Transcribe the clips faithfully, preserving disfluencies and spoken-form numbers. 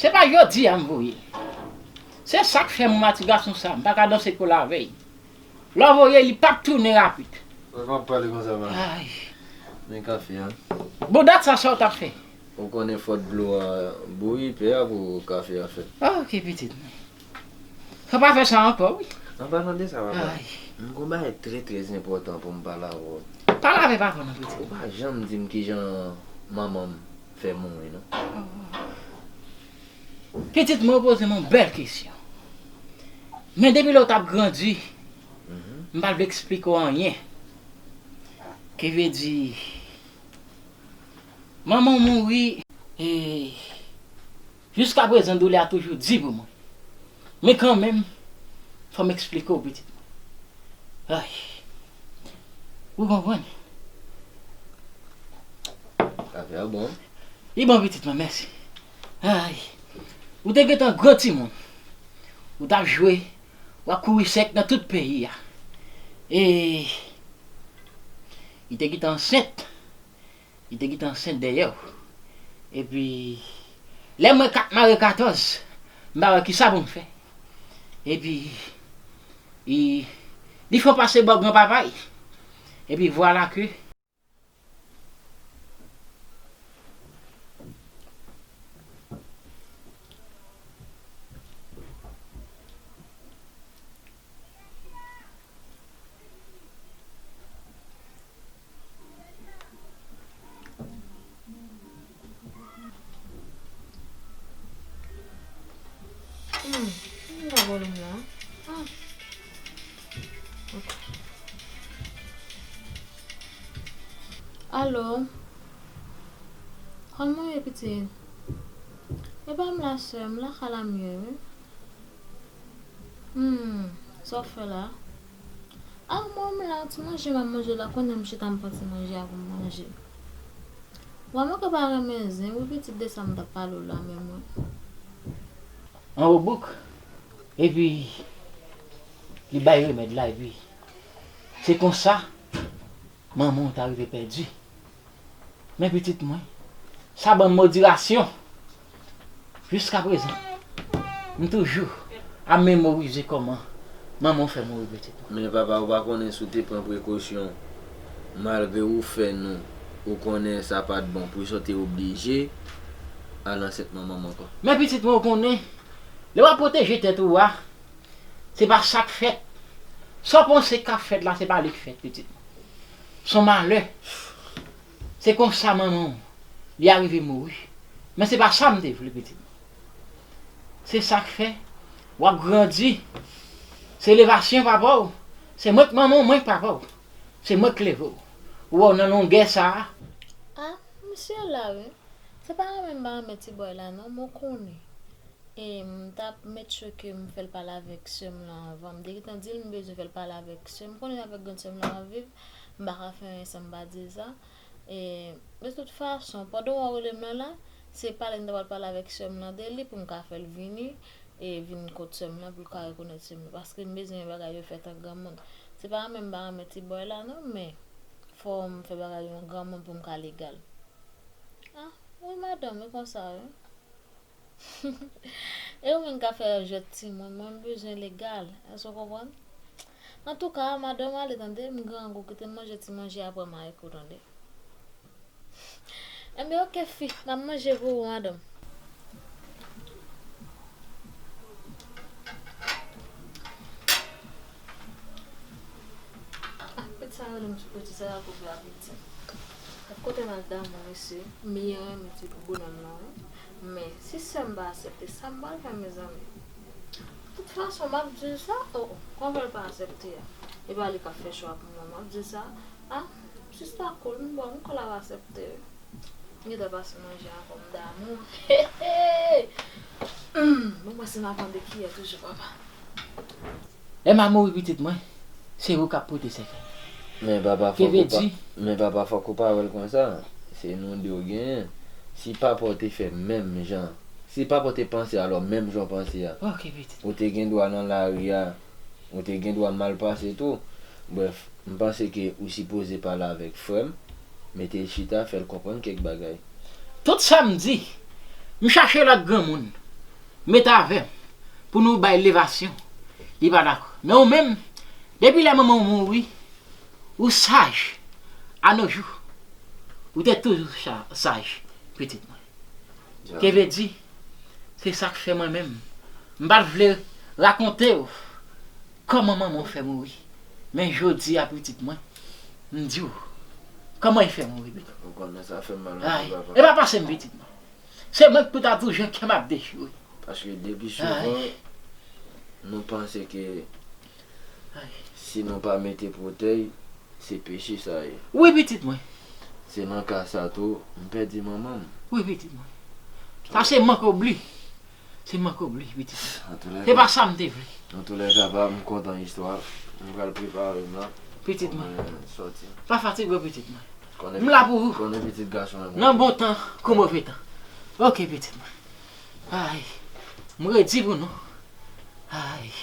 Se pa jodi a m voye l. Se sa k fè m wè ti gason sa, m pa ka danse kò l avè l. Lè w voye l, li p ap tounen rapid. Ou pa pale konsa, man. Ay. Men kafe a. Bon, dat sa, sa w t ap fè? Ou konnen fòt dlo a bouyi, pè a pou kafe a fèt. Ok, pitit mwen. Sa pa fè sa ankò, wi. An palan de sa, papa, ay, m gon bagay trè, trè enpòtan pou m pale avè w. Pale avè papa w non, pitit. Ou pa janm di m kijan manman m fè mouri, non. Pitit mwen, ou poze m yon bèl kesyon. Men depi lè w t ap grandi, mhm, m pa vle eksplike w anyen. Ki vle di, manman w mouri, e jiskaprezan, doulè a toujou di pou mwen. Men kanmenm, fò m eksplike w, pitit mwen. Ay. Ou konprann? Afè a bon. Li bon, pitit mwen, mèsi. Ay. Ou te gentan gwo timoun. Ou t ap jwe, w ap kouri sèk nan tout peyi a. E li te gentan ansent. Li te gentan ansent dèyè w. Epi, lè m wè kat mare katòz, m pa wè kisa pou m fè. Epi, li, li fè w pase bò granpapa l. Epi, vwala ke Hmm, ki nan volum la? Ah. Ok. Alo? Kòman w ye, pitit? E pa m la, sè m, lakay la m ye, wi. Hmm, sa w fè la? Ah, mwen m la, ti manje m ap manje la, kounye a m chita m pran ti manje a pou m manje. Wa manke pa renmen zen, wi, pitit, de sa m t ap pale w la, men mwen. Anwo bouk, epi li bay remèd la, epi se konsa, manman w ta rive pèdi. Men pitit mwen, sa ban m motivasyon. Jiskaprezan, m toujou ap memorize kòman manman w fè mouri, pitit mwen. Men papa, ou pa konnen si w te pran prekosyon, malgre ou fè nou, ou konnen sa pa t bon, pou sa w te oblije al ansent manman m ankò. Men pitit mwen, ou konnen, lè w ap pwoteje tèt ou a, se pa sa k fèt. Sa w panse k ap fèt la, se pa li k fèt, pitit mwen. Se yon malè. Se konsa manman w, li arive mouri. Men se pa sa m te vle, pitit mwen. Se sa k fè, w ap grandi. Se elevasyon papa w. Se mwen k manman w, mwen k papa w. Se mwen k leve w. Ou wè w nan longè sa a. Ah, misye la, wi. Se pa renmen m pa renmen ti bòy la, non, men w konnen. E m t ap make sure ke m fè l pale avèk sè m lan anvan. M te gentan di l m bezwen fè l pale avèk sè m. M konnen avèk grann sè m lan m ap viv, m pa ka fè anyen san m pa di l sa. E, de tout fason, pandan w rele m lan la, se pale m ta pral pale avèk sè m lan de li pou m ka fè l vini, e vin kot sè m lan pou l ka rekonèt sè m lan. Paske m bezwen bagay yo fèt an granmoun. Se pa renmen m pa renmen ti bòy la non, men fò m fè bagay yo an granmoun pou m ka legal. Ah, wi madanm, e konsa wi. E ou menm k ap fè jwèt timoun, mwen m bezwen legal. Èske w konprann? Antouka, madanm, ale tande, m grangou, kite m manje ti manje a, apre m a ek ou tande. Enben, oke, fi, m ap manje pou ou, madanm. Ah, piti sa rele m sou piti sa, y ap koupe apeti. Kote m al damou, mesye, m byen renmen ti bonòm lan, wi. Men, si sè m pa aksepte, sa m pral fè, mezanmi? Tout fason, m ap di l sa, oh, oh, kòman l pa aksepte a? E pa li k ap fè chwa pou mwen, m ap di l sa, ah, sista cool, m bon, m kwè l ap aksepte, wi. M gentan pase manje a kòm damou. Hum, bon, mwen se m ap mande kiyè toujou, papa. Lè m a mouri pitit mwen, se ou k ap pote sèkèy. Men papa, fòk ou pa, men papa, fòk ou pa wè l konsa. Se nou de w genyen. Si papa w te fè menm jan, si papa w te panse alò menm jan w panse a, ou te gen dwa nan lari a, ou te gen dwa mal pase tou. Brèf, m panse ke ou sipoze pale avèk frè m, mete l chita, fè l konprann kèk bagay. Tout sa m di, m chache lòt granmoun. Mete avè m pou nou bay levasyon, li pa dakò. Men ou menm, depi lè manman w mouri, ou saj, a nos jours, ou te toujou cha- saj, pitit mwen. Ke vle di, se sa k fè mwen menm, m pa t vle rakonte w kòman manman w fè mouri. Men jodi a, pitit mwen, m di w kòman l fè mouri, pitit. Ou konnen sa fè m mal anpil, papa. E pa pase m, pitit mwen. Se mwen ki pou ta di w jan kè m ap dechire. Paske depi souvan, nou panse ke si nou pa mete pwotèy, se peche sa ye. Wi, pitit mwen. Se nan ka sa tou, m pèdi manman m. Wi, pitit mwen. Sa se mank obli. Se mank obli, pitit mwen. Se pa sa m te vle. Antoulèka, pa, m kontan istwa. M pral prepare m la. Pitit mwen. Pou mwen sòti. Pa fatige w, pitit mwen. M la pou ou. Konnen pitit gason an. Nan bon tan, kou move tan. Ok, pitit mwen. Ay, m redi pou nou. Ay.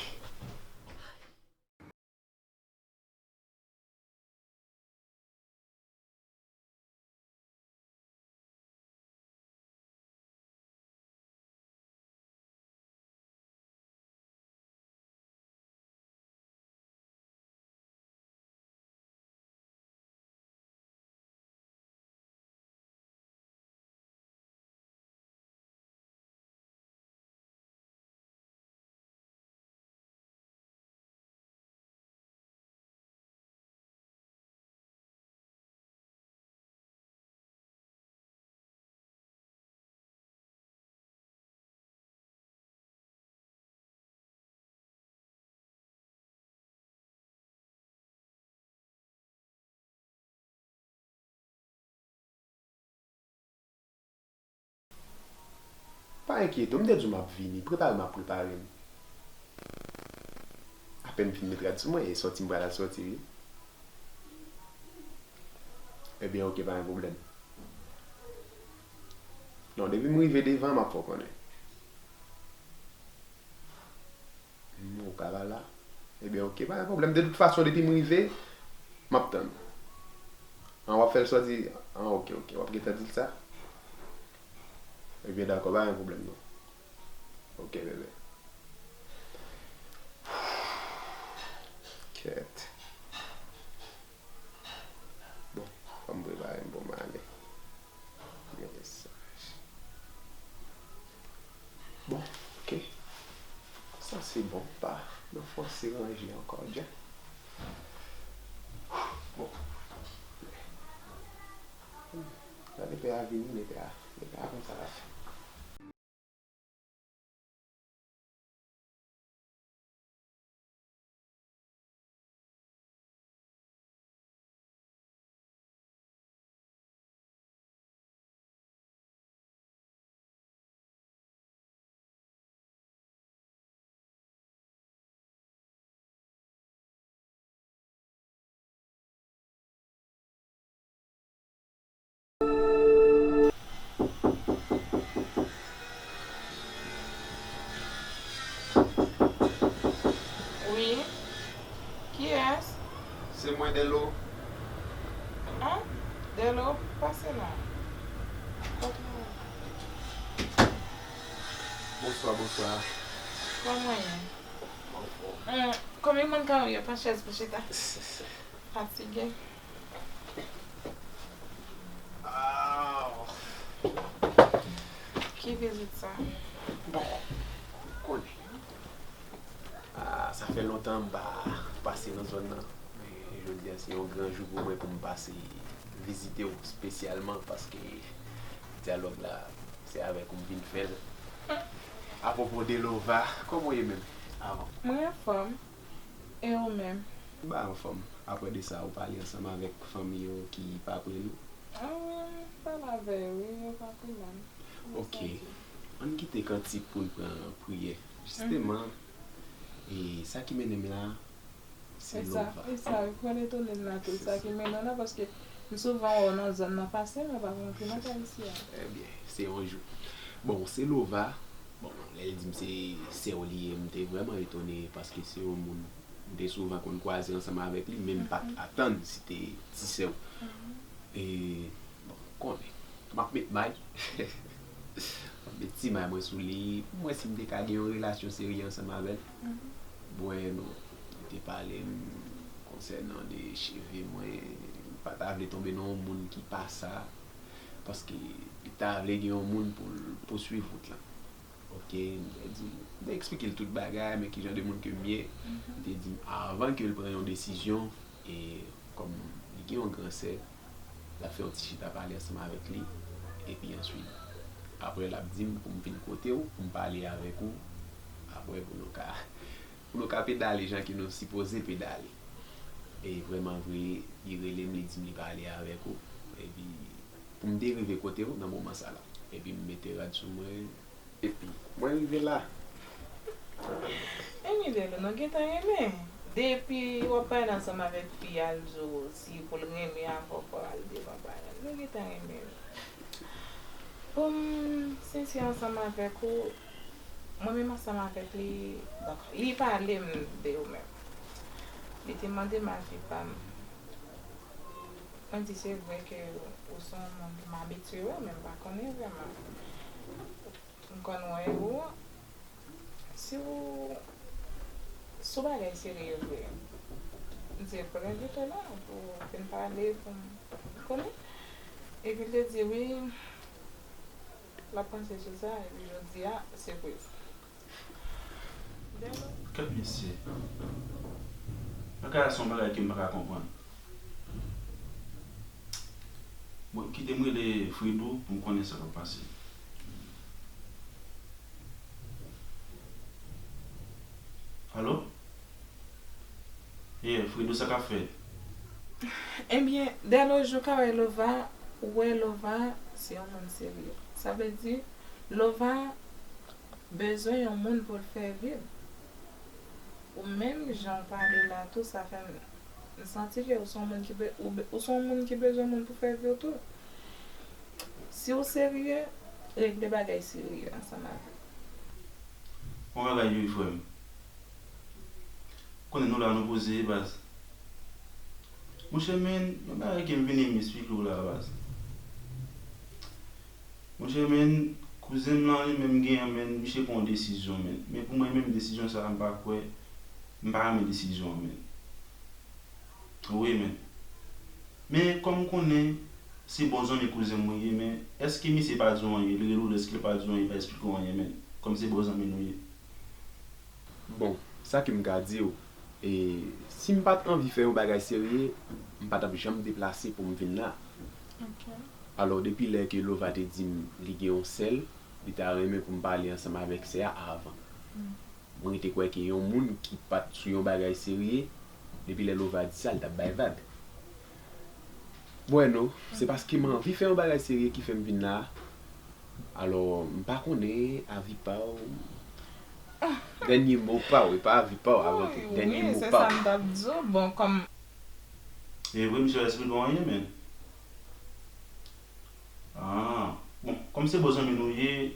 Pa enkyete w, m te di w m ap vini. Prepare m ap prepare m. Apèn fin met rad sou mwen, e sòti m pral al sòti, wi. Ebyen, oke, pa gen pwoblèm. Non, depi m rive devan, m ap fè w konnen. Hmm, ou ka pa la? Ebyen, oke, pa gen pwoblèm. De tout fason, depi m rive, m ap tann ou. An, w ap fè l sòti? An, oke, oke. W ap gentan di l sa? Ebyen, dakò, pa gen pwoblèm, non. Oke, bebe. Kèt. Bon, fò m prepare m pou m ale. Gen mesaj. Bon, oke. Sa se bon, pa nan fòse ranje ankò, dja. Bon. Lè lepè a vini, lepè a, lepè a konn sa l ap fè. Wi. Kiyès? Se mwen, Delo. An? Delo, pase la. Kote w? Bonswa, bonswa. Kòman w ye? Anfòm. Hum, konbyen moun ka w ye? Pran chèz pou chita. Fatige. Ah. Ki vizit sa? Bon, ou konnen. Ah, sa fè lontan m pa pase nan zòn nan. Men jodi a se yon gran jou pou mwen pou m pase vizite w espesyalman paske dyalòg la se avèk ou m vin fè l. Apwopo de Lova, kòman w ye menm? Avan. Mwen anfòm. E ou menm? M pa anfòm. Apre de sa, ou pale ansanm avèk fanmi yo ki pa pre nou? Ah, m pale avè yo, wi, yo pa pre m. Ok. Ann kite kantik pou n pran priyè. Jisteman, e sa ki mennen m la, se Lova. E sa, e sa, ou pral etone m la tou, sa ki mennen w la, paske m souvan wè w nan zòn nan pase, men w pa rantre nan kay isi a. Ebyen, se yon jou. Bon, se Lova. Bon, lè l di m se sè w li ye, m te vrèman etone, paske se yon moun m te souvan konn kwaze ansanm avèk li, men m pa t atann si te ti sè w. E, bon, ou konnen, m ap met may. Met ti may mwen sou li, pou m wè si m te ka gen yon relasyon serye ansanm avè l. Bwè nou, li te pale m konsènan de cheve mwen, m pa ta vle tonbe nan yon moun ki pa sa, paske li ta vle gen yon moun pou l pouswiv wout lan. Ok, m te di, m te eksplike l tout bagay, men ki jan de moun ke m ye. Li te di m avan ke l pran yon desizyon, e kòm li gen yon gran sè, l ap fè yon ti chita pale ansanm avèk li, epi answit, apre l ap di m pou m vin kote w, pou m pale avèk ou, apre pou nou ka, pou nou ka pedale jan ke nou sipoze pedale. E vrèman vre, li rele m, li di m li pale avèk ou, epi pou m te rive kote w nan moman sa la. Epi m mete rad sou mwen, epi mwen rive la. Emi Delo, nou gentan renmen. Depi w ap pale ansanm avèk fi a, l di w si pou l renmen avè w, fò w al devan paran l. Nou gentan renmen wi. Pou m sensè ansanm avèk ou, mwen menm ansanm avèk li, donk, li pale m de ou menm. Li te mande m avi pa m. Mwen di se vre ke ou se yon moun m abitye wè, men m pa konnen vrèman. M konn wè ou, si w, si w bagay serye vre, m di l pou l envite w la, pou w vin pale, pou m konnen. Epi l te di wi, l ap panse sou sa, epi jodi a, se vre. Kèt mesye. Bagay la se yon bagay ke m pa ka konprann. Bon, kite m rele Fridou pou m konnen sa k ap pase. Alo? Yeah, Fridou, sa k ap fèt? Ebyen, dèlè jou ka wè Lova, ou wè Lova se yon moun serye. Sa vle di, Lova bezwen yon moun pou l fè vi l. Ou menm, jan w pale la tou, sa fè m, m santi ke ou se yon moun ki be, ou, be, ou se yon moun ki bezwen moun pou fè vi w tou. Si w serye, regle bagay serye ansanm avè l. Yon bagay wi, frè m. Konnen nou la, nou poze, baz. Monchè, men, yon bagay ke m vini m esplike w la, baz. Monchè, men, kouzen m lan, li menm gen an, men, misye pran yon desizyon, men. Men pou mwen menm, desizyon sa a, m pa kwè, m pa renmen desizyon an, men. Wi, men. Men, kòm m konnen, se bon zanmi kouzen m ou ye, men, èske misye pa di w anyen, li rele w, èske li pa di w anyen, li pa esplike w anyen, men, kòm se bon zanmi nou ye? Bon, sa ke m ka di w, e, si m pa t anvi fè yon bagay serye, m pa t ap janm deplase pou m vin la. Alò, depi lè ke Lova te di m li gen yon sè l, li ta renmen pou m pale ansanm avèk sè a avan. Mwen te kwè ke yon moun ki pa t sou yon bagay serye, depi lè Lova di sa, li t ap bay vag. Bon, wè non, se paske m anvi fè yon bagay serye ki fè m vin la a. Alò, m pa konnen avi pa w. Dènye mo pa w, e pa avi pa w, avan tou. Dènye mo pa w. Wi, se sa m t ap di w. Bon, kòm. E vre, misye pa esplike w anyen, men. Ah, bon, kòm se bon zanmi nou ye,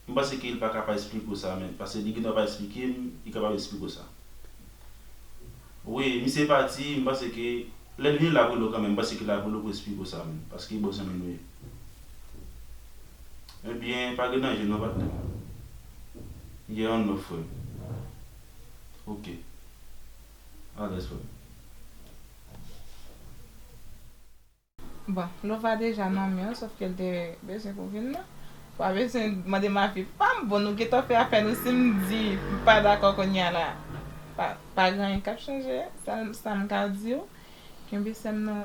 m panse ke li pa ka pa esplike w sa, men. Paske li gentan pa esplike m, li kapab esplike w sa. Wi, misye pati, m panse ke lè l vini l ap rele w kanmenm, m panse ke l ap rele w pou esplike w sa menm, paske bon zanmi nou ye. Ebyen, pa gen danje non, patnè. Gen yon nòf, frè m. Oke. Alèz, frè m. Bon, Lova deja nan men w, sòf ke l te bezwen pou vin nan. Pa bezwen mande m avi pa m. Bon, nou gentan fè afè nou, si m di m pa dakò kounye a la, pa, pa gen anyen k ap chanje. Sa, sa m ka di w, kenbe sè m nan,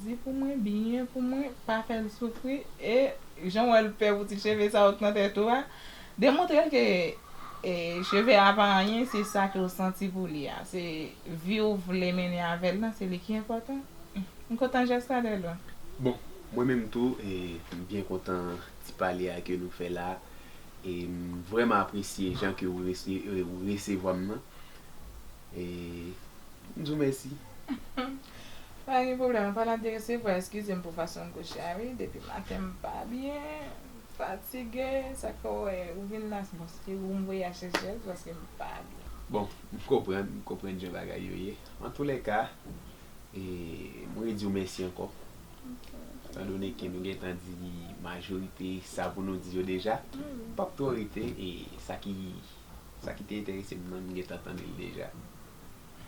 di pou mwen, byen pou mwen, pa fè l soufri. E jan w wè l pè pou ti cheve sa yo k nan tèt ou a, demontre l ke e, cheve a pa anyen, se sa ke w santi pou li a. Se vi w vle mennen avè l lan, se li ki enpòtan. M kontan jès la, Dèlou. Bon, mwen menm tou, e, m byen kontan ti pale a ke nou fè la. E m vrèman apresye jan ke ou rese, e, ou resevwa m nan. E m di w mèsi. Pa gen pwoblèm, an palan de resevwa, eskize m pou fason m kouche a wi, depi maten m pa byen, m fatige, sa k fè w wè ou vin la, se paske ou m voye al chèche l, se paske m pa byen. Bon, m konprann, m konprann jan bagay yo ye. Antoulèka, e, mwen di w mèsi ankò. Ok, pa Etan done ke nou gentan di majorite sa pou nou di yo deja, m p ap twò rete, e sa ki, sa ki te enterese m nan, m gentan tande l deja.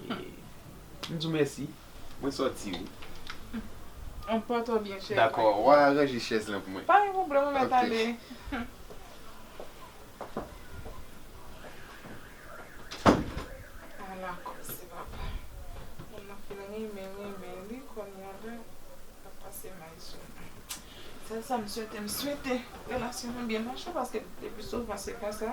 E m di w mèsi. Mwen sòti, wi. Anpòte w byen, cheri. Dakò, w a ranje chèz lan pou mwen. Pa gen pwoblèm, ou mèt ale. Ala koze, papa. Moun nan fin renmen, renmen li, kounye a la, l ap pase may sou mwen. Sèl sa m swete, m swete relasyon nou byen mache, paske le pli souvan se konsa.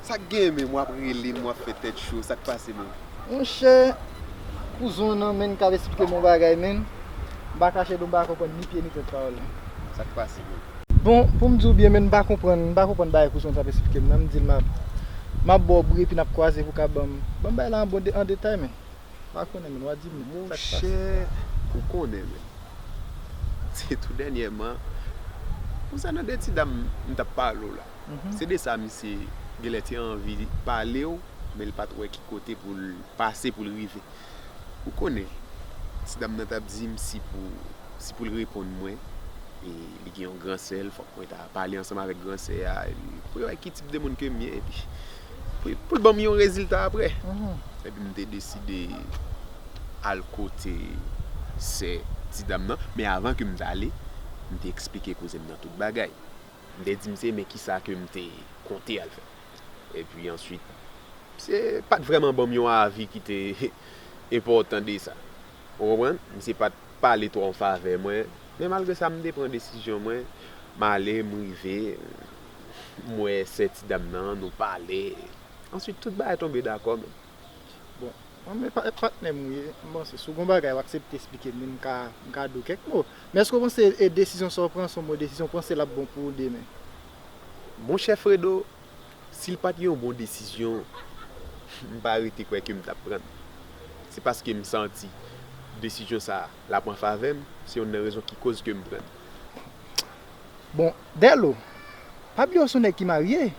Sa k gen menm, w ap rele m, w ap fè tèt cho, sa k pase menm? Monchè, kouzon w nan menm k ap esplike m yon bagay menm. M pa kache di w m pa konprann ni pye ni tèt pawòl la. Sa k pase menm? Bon, pou m di w byen menm, m pa konprann, m pa konprann bagay kouzon w t ap esplike m nan. M di l m ap, m ap ba w bri epi n ap kwaze pou w ka ban m, ban m bagay la an bon de, an detay menm. M pa konnen menm, w a di m sa k pase. Monchè, ou konnen menm. Se tou dènyèman, konsènan de ti dam m t ap pale w la. Se de sa misye genlè te anvi pale w, men l pa t wè ki kote pou l pase pou l rive. Ou konnen, ti dam nan t ap di m si pou, si pou l reponn mwen, e li gen yon gran sè l, fòk mwen ta pale ansanm avèk gran sè a, epi pou yo wè ki tip de moun ke m ye, epi pou, pou l ban m yon rezilta apre. Epi m te deside al kote sè ti dam nan, men avan ke m t ale, m te eksplike kouzen m nan tout bagay. M te di misye men kisa ke m te konte al fè. Epi answit, misye pa t vrèman ban m yon avi ki te enpòtan de sa. Ou konprann? Misye pa t pale twò an favè mwen. Men malgre sa, m te pran desizyon mwen. M ale, m rive, m wè sè ti dam nan, nou pale. Answit, tout bagay tonbe dakò menm. Bon, mwen men pa, patnè m ou ye, m panse si w gen yon bagay w aksepte esplike m li, m ka, m ka di w kèk mo. Men èske w panse, e, desizyon sa w pran, se yon bon desizyon, w panse l ap bon pou ou demen? Monchè Fredo, si l pa t yon bon desizyon, m pa rete kwè ke m t ap pran l. Se paske m santi desizyon sa a, l ap an favè m, se youn nan rezon ki koz ke m pran l. Bon, Dèlo, pa bliye w se yon nèg ki marye.